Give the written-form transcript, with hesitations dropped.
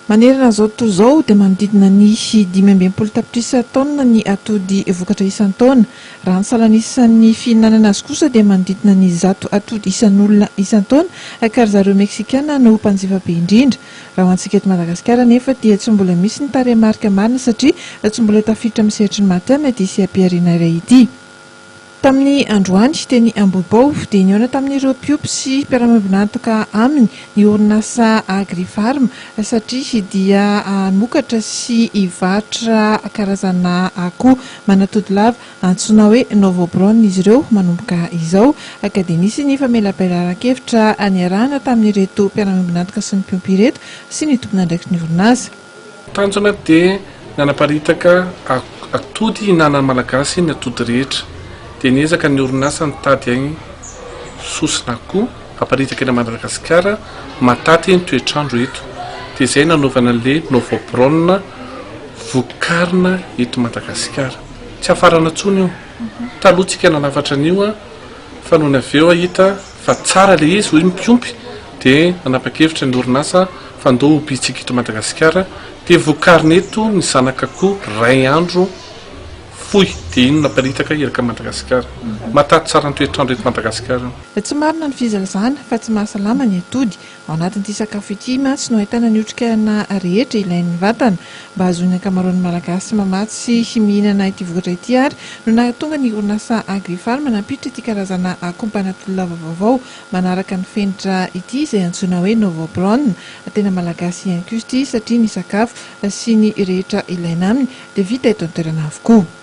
Manerana izao tontolo izao dia manodidina ny 65 tapitrisa taonina ny atody vokatra isan-taona. Raha ny salan'isan'ny fihinanana azy kosa dia manodidina ny 100 atody isan'olona isan-taona ka ry zareo Meksikana no mpanjifa be indrindra. Raha ho antsika eto Madagasikara anefa dia tsy mbola misy ny tarehimarika marina satria tsy mbola tafiditra amin'ny sehatry ny matihanina ity seha-pihariana iray ity. Tamin'ny androany, teny Ambohibao, dia nihaona tamin'ireo mpiompy sy mpiara-miombon'antoka aminy ny orinasa Agrifarm satria dia hamokatra sy hivarotra karazana akoho manatody lava antsoina hoe Novobron izy ireo manomboka izao ka dia nisy ny famelabelaran-kevitra niarahana tamin'ireto mpiara-miombon'antoka sy ny mpiompy ireto sy ny tompon'andraikitry ny orinasa. Tanjona dia ny hanaparitaka atody hihinanan'ny Malagasy ny atody rehetra. Dia niezaka ny orinasa nitady ainy sosona akoho haparitaka eny Madagasikara mahataty ny toetr'andro eto. Dia izay nanaovana an'ilay Novobron vokarina eto Madagasikara. Tsy hafarana intsony io. Taloha tsika nanafatra an'io fa nony avy eo hita fa tsara ilay izy hoy ny mpiompy dia nanapa-kevitra ny orinasa fa ndao hobiantsika eto Madagasikara dia vokarina eto ny zanak'akoho ray andro fohy dia iny no naparitaka eraka Madagasikara. Mahataty tsara ny toetr'andro eto Madagasikara io. Tsy marina ny fizalazana fa tsy mahasalama ny atody. Ao anatin'ity sakafo ity mantsy no ahitana ny otrikaina rehetra ilain'ny vatana. Mba hahazoan'ny ankamaroan'ny Malagasy mamatsy sy mihinana ity vokatra ity ary no nahatonga ny orinasa Agrifarm nampiditra ity karazana akoho mpanatody lava vaovao Manaraka ny fenitra ity izay antsoina hoe Novobron. Tena malagasy ihany koa izy ity satria ny sakafo sy ny rehetra ilaina aminy dia vita eto an-toerana avokoa.